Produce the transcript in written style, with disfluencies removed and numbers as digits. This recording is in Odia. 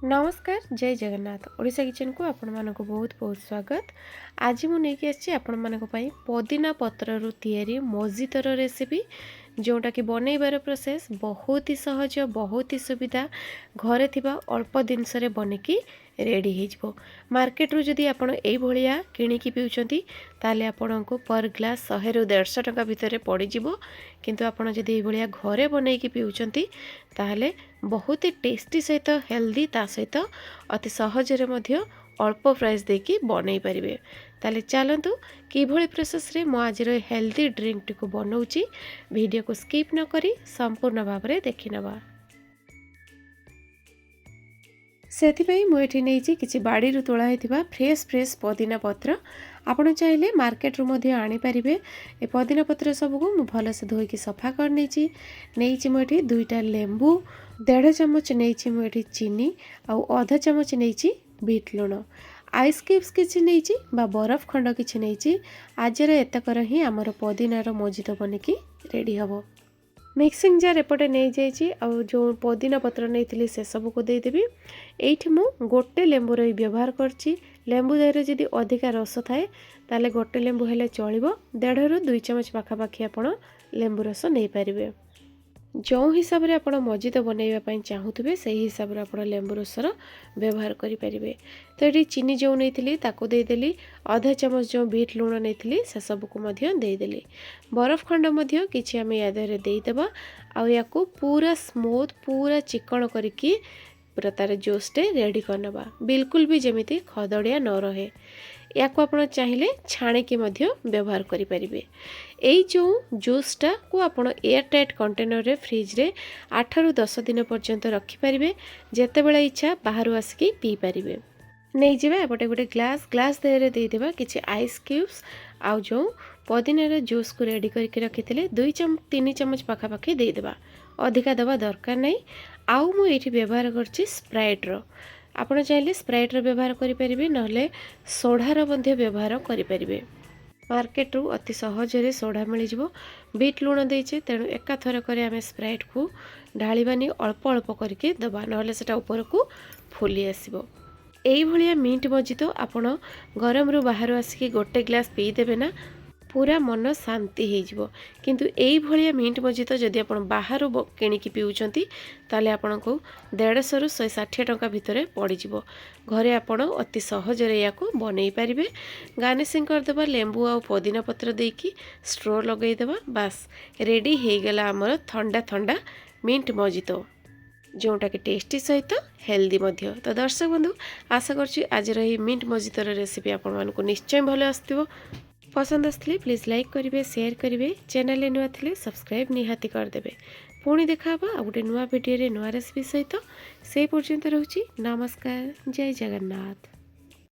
ନମସ୍କାର, ଜୟ ଜଗନ୍ନାଥ। ଓଡ଼ିଶା କିଚେନ୍କୁ ଆପଣମାନଙ୍କୁ ବହୁତ ବହୁତ ସ୍ୱାଗତ। ଆଜି ମୁଁ ନେଇକି ଆସିଛି ଆପଣମାନଙ୍କ ପାଇଁ ପୋଦିନା ପତ୍ରରୁ ତିଆରି ମୋଜିତୋର ରେସିପି, ଯେଉଁଟାକି ବନେଇବାର ପ୍ରୋସେସ୍ ବହୁତ ହି ସହଜ, ବହୁତ ହି ସୁବିଧା। ଘରେ ଥିବା ଅଳ୍ପ ଜିନିଷରେ ବନେଇକି ରେଡ଼ି ହେଇଯିବ। ମାର୍କେଟରୁ ଯଦି ଆପଣ ଏଇଭଳିଆ କିଣିକି ପିଉଛନ୍ତି, ତାହେଲେ ଆପଣଙ୍କୁ ପର୍ ଗ୍ଲାସ୍ 100ରୁ 150 ଟଙ୍କା ଭିତରେ ପଡ଼ିଯିବ। କିନ୍ତୁ ଆପଣ ଯଦି ଏଇଭଳିଆ ଘରେ ବନେଇକି ପିଉଛନ୍ତି, ତାହେଲେ ବହୁତ ଟେଷ୍ଟି ସହିତ ହେଲ୍ଦି, ତା ସହିତ ଅତି ସହଜରେ ମଧ୍ୟ ଅଳ୍ପ ପ୍ରାଇସ୍ ଦେଇକି ବନେଇ ପାରିବେ। ତାହେଲେ ଚାଲନ୍ତୁ, କିଭଳି ପ୍ରୋସେସ୍ରେ ମୁଁ ଆଜିର ହେଲ୍ଦି ଡ୍ରିଙ୍କଟିକୁ ବନାଉଛି, ଭିଡ଼ିଓକୁ ସ୍କିପ୍ ନ କରି ସମ୍ପୂର୍ଣ୍ଣ ଭାବରେ ଦେଖିନେବା। ସେଥିପାଇଁ ମୁଁ ଏଠି ନେଇଛି କିଛି ବାଡ଼ିରୁ ତୋଳା ହେଇଥିବା ଫ୍ରେଶ୍ ଫ୍ରେଶ୍ ପୋଦିନା ପତ୍ର। ଆପଣ ଚାହିଁଲେ ମାର୍କେଟରୁ ମଧ୍ୟ ଆଣିପାରିବେ। ଏ ପୋଦିନା ପତ୍ର ସବୁକୁ ମୁଁ ଭଲସେ ଧୋଇକି ସଫା କରିନେଇଛି। ନେଇଛି ମୁଁ ଏଠି ଦୁଇଟା ଲେମ୍ବୁ, ଦେଢ଼ ଚାମଚ ନେଇଛି ମୁଁ ଏଠି ଚିନି ଆଉ ଅଧ ଚାମଚ ନେଇଛି ବିଟ୍ ଲୁଣ। ଆଇସ୍ କ୍ୟୁବ୍ସ କିଛି ନେଇଛି ବା ବରଫ ଖଣ୍ଡ କିଛି ନେଇଛି। ଆଜିର ଏତକର ହିଁ ଆମର ପୋଦିନାର ମୋଜିତୋ ବନିକି ରେଡ଼ି ହେବ। ମିକ୍ସିଂ ଜାର୍ ଏପଟେ ନେଇଯାଇଛି ଆଉ ଯେଉଁ ପୋଦିନା ପତ୍ର ନେଇଥିଲି, ସେସବୁକୁ ଦେଇଦେବି। ଏଇଠି ମୁଁ ଗୋଟେ ଲେମ୍ବୁର ହିଁ ବ୍ୟବହାର କରିଛି। ଲେମ୍ବୁ ଦେହରେ ଯଦି ଅଧିକା ରସ ଥାଏ, ତାହେଲେ ଗୋଟେ ଲେମ୍ବୁ ହେଲେ ଚଳିବ। 1.5ରୁ 2 ଚାମଚ ପାଖାପାଖି ଆପଣ ଲେମ୍ବୁ ରସ ନେଇପାରିବେ। ଯେଉଁ ହିସାବରେ ଆପଣ ମୋଜିତୋ ବନେଇବା ପାଇଁ ଚାହୁଁଥିବେ, ସେହି ହିସାବରେ ଆପଣ ଲେମ୍ବୁ ରସର ବ୍ୟବହାର କରିପାରିବେ। ତ ଏଠି ଚିନି ଯେଉଁ ନେଇଥିଲି, ତାକୁ ଦେଇଦେଲି। ଅଧା ଚାମଚ ଯେଉଁ ବିଟ୍ ଲୁଣ ନେଇଥିଲି, ସେସବୁକୁ ମଧ୍ୟ ଦେଇଦେଲି। ବରଫ ଖଣ୍ଡ ମଧ୍ୟ କିଛି ଆମେ ୟା ଦେହରେ ଦେଇଦେବା ଆଉ ୟାକୁ ପୁରା ସ୍ମୁଥ୍, ପୁରା ଚିକଣ କରିକି ପୁରା ତାର ଜୁସ୍ଟେ ରେଡ଼ି କରିନେବା, ବିଲକୁଲ ବି ଯେମିତି ଖଦଡ଼ିଆ ନ ରହେ। ୟାକୁ ଆପଣ ଚାହିଁଲେ ଛାଣିକି ମଧ୍ୟ ବ୍ୟବହାର କରିପାରିବେ। ଏଇ ଯେଉଁ ଜୁସ୍ଟାକୁ ଆପଣ ଏୟାର ଟାଇଟ୍ କଣ୍ଟେନରରେ ଫ୍ରିଜ୍ରେ 8ରୁ 10 ଦିନ ପର୍ଯ୍ୟନ୍ତ ରଖିପାରିବେ। ଯେତେବେଳେ ଇଚ୍ଛା ବାହାରୁ ଆସିକି ପିଇପାରିବେ। ନେଇଯିବା ଏପଟେ ଗୋଟେ ଗ୍ଲାସ୍। ଗ୍ଲାସ୍ ଦେହରେ ଦେଇଦେବା କିଛି ଆଇସ୍ କ୍ୟୁବ୍ସ ଆଉ ଯେଉଁ ପୋଦିନାର ଜୁସ୍କୁ ରେଡ଼ି କରିକି ରଖିଥିଲେ, 2 ଚାମଚ 3 ଚାମଚ ପାଖାପାଖି ଦେଇଦେବା। ଅଧିକା ଦେବା ଦରକାର ନାହିଁ। ଆଉ ମୁଁ ଏଇଠି ବ୍ୟବହାର କରିଛି ସ୍ପ୍ରାଇଟ୍ର। ଆପଣ ଚାହିଁଲେ ସ୍ପ୍ରାଇଟ୍ର ବ୍ୟବହାର କରିପାରିବେ, ନହେଲେ ସୋଢ଼ାର ମଧ୍ୟ ବ୍ୟବହାର କରିପାରିବେ। ମାର୍କେଟରୁ ଅତି ସହଜରେ ସୋଢ଼ା ମିଳିଯିବ। ବିଟ୍ ଲୁଣ ଦେଇଛେ, ତେଣୁ ଏକାଥରକରେ ଆମେ ସ୍ପ୍ରାଇଟ୍କୁ ଢାଳିବାନି, ଅଳ୍ପ ଅଳ୍ପ କରିକି ଦେବା, ନହେଲେ ସେଟା ଉପରକୁ ଫୁଲି ଆସିବ। ଏଇଭଳିଆ ମିଣ୍ଟ ମୋଜିତୋ ଆପଣ ଗରମରୁ ବାହାରୁ ଆସିକି ଗୋଟେ ଗ୍ଲାସ୍ ପିଇଦେବେ ନା, ପୁରା ମନ ଶାନ୍ତି ହେଇଯିବ। କିନ୍ତୁ ଏଇଭଳିଆ ମିଣ୍ଟ ମୋଜିତୋ ଯଦି ଆପଣ ବାହାରୁ କିଣିକି ପିଉଛନ୍ତି, ତାହେଲେ ଆପଣଙ୍କୁ 150ରୁ 160 ଟଙ୍କା ଭିତରେ ପଡ଼ିଯିବ। ଘରେ ଆପଣ ଅତି ସହଜରେ ୟାକୁ ବନେଇ ପାରିବେ। ଗାର୍ନିସିଂ କରିଦେବା ଲେମ୍ବୁ ଆଉ ପୋଦିନା ପତ୍ର ଦେଇକି, ଷ୍ଟ୍ରୋ ଲଗାଇଦେବା, ବାସ୍, ରେଡ଼ି ହେଇଗଲା ଆମର ଥଣ୍ଡା ଥଣ୍ଡା ମିଣ୍ଟ ମୋଜିତୋ, ଯେଉଁଟାକି ଟେଷ୍ଟି ସହିତ ହେଲ୍ଦି ମଧ୍ୟ। ତ ଦର୍ଶକ ବନ୍ଧୁ, ଆଶା କରୁଛି ଆଜିର ଏହି ମିଣ୍ଟ ମୋଜିତୋର ରେସିପି ଆପଣମାନଙ୍କୁ ନିଶ୍ଚୟ ଭଲ ଆସିଥିବ। ପସନ୍ଦ ଆସିଥିଲେ ପ୍ଲିଜ୍ ଲାଇକ୍ କରିବେ, ସେୟାର କରିବେ। ଚ୍ୟାନେଲରେ ନୂଆ ଥିଲେ ସବସ୍କ୍ରାଇବ୍ ନିହାତି କରିଦେବେ। ପୁଣି ଦେଖା ହେବ ଆଉ ଗୋଟେ ନୂଆ ଭିଡ଼ିଓରେ ନୂଆ ରେସିପି ସହିତ। ସେଇ ପର୍ଯ୍ୟନ୍ତ ରହୁଛି। ନମସ୍କାର, ଜୟ ଜଗନ୍ନାଥ।